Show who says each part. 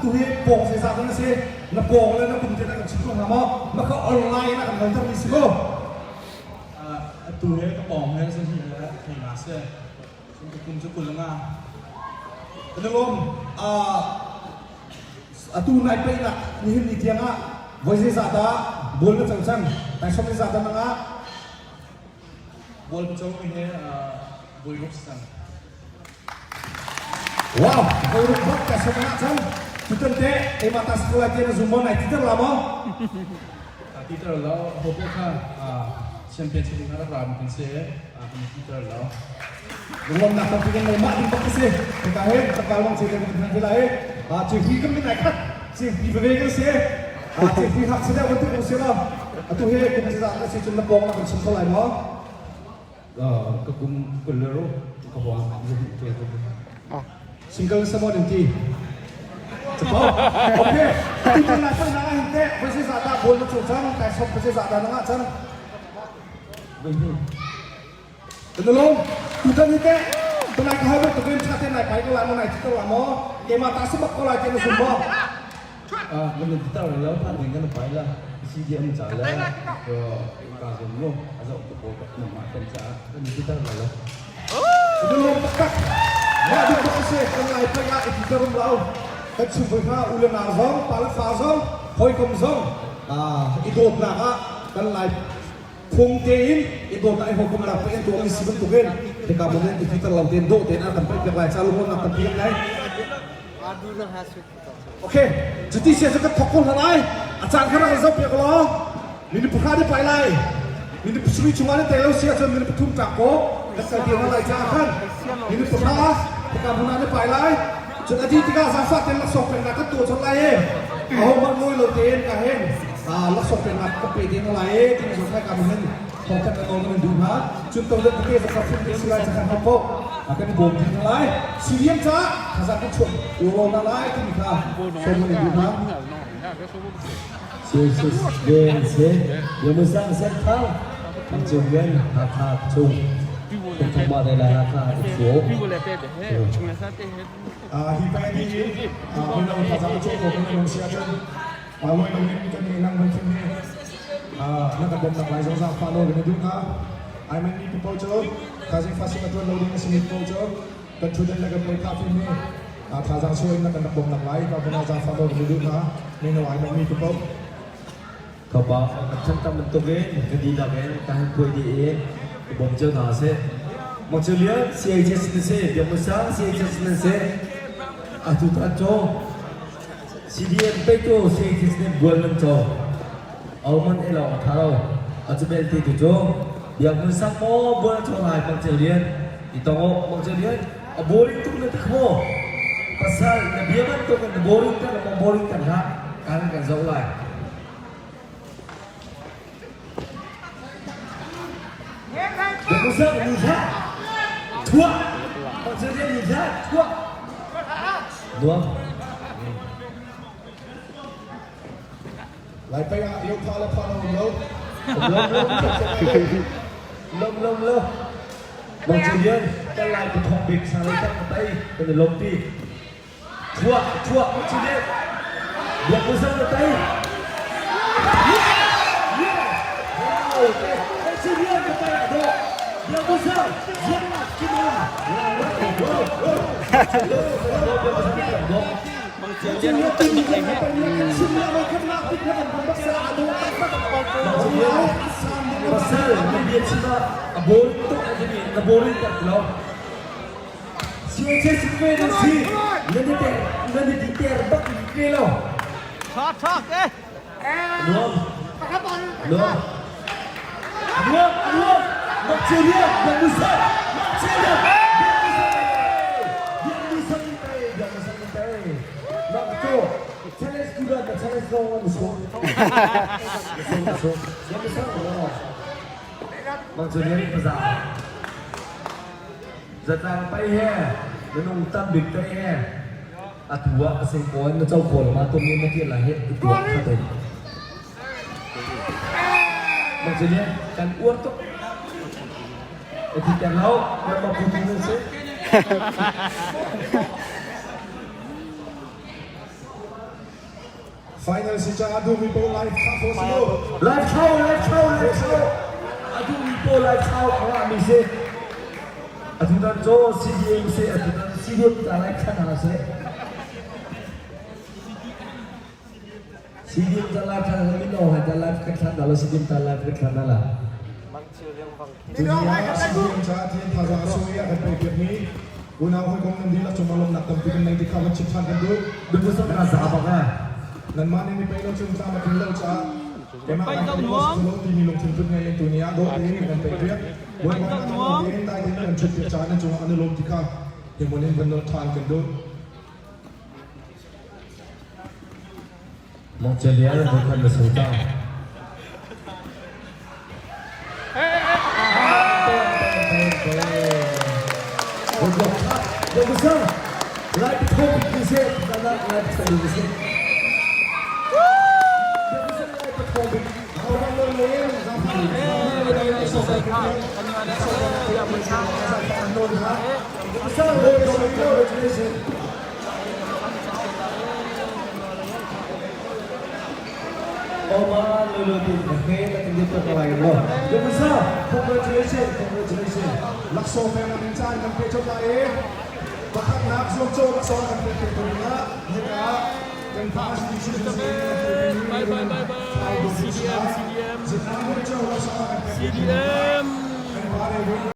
Speaker 1: Atu hi pawng zeizah dah na si? Na pawng le na kum te na kan chim ko hnga maw? Maka online ah kan halter mi si ko.
Speaker 2: Atu he ka pawng he zan hi le thei nga si. Cun ka kum cu 20 nga.
Speaker 1: Kan lawm. Atu nai peihnak nihin ni tiang ah voi zeizah dah bual na co cang? Taisom zeizah dah na ngah?
Speaker 2: Bual ka co mi he voi ruk si cang.
Speaker 1: Wow, voi ruk bak ka som ngah cang. Tutan te keimah ta si ko lai tiah na zum maw nai titer la maw?
Speaker 2: Titer lo, ho poh kha champion chung in a rak ra mi kan si. Kan titer lo.
Speaker 1: Lunglamnak tampi kan ngei mah ding bak ka si. Hika he tlangval wang che te kan hman lai. Ci hui kan min ai khat. Ci hui veve kan si. Ci hui hak si deuh bantuk kan si lo. Atu he kum cazah na si cun na pawng na kan chim kho lai maw?
Speaker 2: Ka kum 20 le ro ka huang te ko.
Speaker 1: Single sa mo din ti. Capo. Okay. Atu kan lai pa na hin te. Voi za da bol na chu cang. Tai sop voi za da na nga cang.
Speaker 2: Voi ni.
Speaker 1: Kan lawm. Tutan hi teh tunai ka hal bantuk in ṭha tein nai pai ko lai maw nai thi ko lai maw? Keimah ta si bak ko lai ti na zum maw?
Speaker 2: Kan in tar lo phan ding kan pai la CDM ca le ka zum lo a zoh tu pawl ka mah kan ca kan in tar lo.
Speaker 1: Kan lawm taktak. Mah duh tuk si kan lai pai ah i ti rum lo. Kan chung voi hna u le nau zong, pa le fa zong, hawikom zong i dawtnak ah kan lai phung tein i dawtnak i hawikomhnak pe in tuah mi si bantukin hika mun in i lo tein dawh tein an kan paih piak lai ca lungrualnak tampi kan ngei. Okay, cuti sia cu kan thok ko hna lai. A caan kha rak in zoh piak law minute 10 ni pai lai. Minute 7 chungah nan tel lo si ahcun minute 3 tlak ko kan kal dir hna lai caah khan minute 10 hika hmun ah na pai lai. Cun a dih tikah zaangfah tein laksawng peknak kan tuah colh lai i ahohmanh ngawi lo tein ka hin laksawng peknak ka pe ding lai i timi zong kha ka hin thawngthan kan nawl kan in duh hna. Cun todan tete zong kha phun ding si lai cakhan hau ko kan i bawm ding lai. CDM caah thazaang kan chuah ulaw hna lai timi kha sawm kan in duh hna.
Speaker 3: Jesus ven se Yamusang Senthang Thangcung ven Hakha chung Thangthang ma de la Hakha uthu
Speaker 1: Hi pa ni hi mino thazaang chuah ko kan nung si ahcun loi lo in kan ni nang thim hi na kan bawmnak lai zong zaangfah nawl kan i duh hna. Ai man mi paoh cu thaizing fa sim a tuan lo ding a simi paoh cu kan ṭhutden le kan muai kha fim hi thazaang chuah in na kan rak bawmnak lai ka vun ah zaangfah nawl kan i duh hna. Mino ai man mi paoh.
Speaker 3: Ka pa kan tam bantuk in ka dihlak in ka han puai dih i ka bawm cio hna seh. Mangchulian CHS nan si, Biakmusang CHS nan si. Atu tan cu CDM peitu CHS nih bual nan co. Auman elo a tha lo. Atu belte tu cu Biakmusang maw bual co lai Mangchulian. I tong o Mangchulian a boring tuk na ti maw? Pasal na bia bantuk in na boring ter maw boring ter hlah. Kan kan zoh lai. Biakmusang ni hlah. Thuah. Mangchulian ni hlah. Thuah. Nuam.
Speaker 1: Lai pei ah lo pha le pha lo um lo.
Speaker 3: Lom lom lom lom lo. Mangchulian kan lai pathawng bik sang le tak tai kan i lom pi. Thuah thuah Mangchulian. Biakmusang na tai. Wow. Mangchulian ka tai a dawh. Biakmusang ziang kim la. La la. Pasal na bia chim ah a boring tuk a timi na boring tak lo. CHS ve na si na ni ter na ni ti ter bak ke lo.
Speaker 4: Tha tha ke.
Speaker 3: Nuam. Nuam. Nuam nuam. Makceria yang musa. Makceria. Yang musa minta yang musa minta. Mak tu challenge kuda na challenge lo na musu. Musu musu. Yang musa lo. Makceria ni paza. Zatlang pai he minung tam bik te he atu ah a sing kawn na cho kawl ma tum ni na ti lai he tuah kha te. Maksudnya kan uar tuk. Iti ter lo, kan ma putu nan si.
Speaker 1: Final si caah duhmi paoh live thlah khawh si mu.
Speaker 3: Live thlau, live thlau, live thlau. A duhmi paoh live thlau a ngahmi si. Atutan cu CDM si, atutan CDM ta live thlan hna seh. CDM ta live thlan hna mino hai ta live kan thlan hna lo CDM ta live kan thlan hna la.
Speaker 1: Dunia CDM caah thian thazaang a sung i a kan pekpiakmi unau hawikom nan dihlak cungah lawmhnak tampi kan nei ti kha van chim ṭhan kan duh.
Speaker 3: Duhsam na za bak eh.
Speaker 1: Nanmah nih mi pei lo cun tlam a tling lo caah keimah kan kan lo lo timi lungthin put ngei in tuni ah dawh tein kan pekpiak. Bawipa kan tein dai tein kan ṭhutpiak caah nan cungah an i lawm ti kha hi hmun in van nawl ṭhan kan duh.
Speaker 3: Mong Celian voikhat na sung cang. Lai thong ti se dana lai thong ti se. Oma lolo tin he la tin to lai lo. Yomusa congratulations congratulations.
Speaker 1: Laksawng pek na ding caan kan pe chot lai i pakhatnak zuamcaw laksawng kan pek te tu dingah hika kan pa
Speaker 4: Bye bye bye bye. CDM CDM. CDM.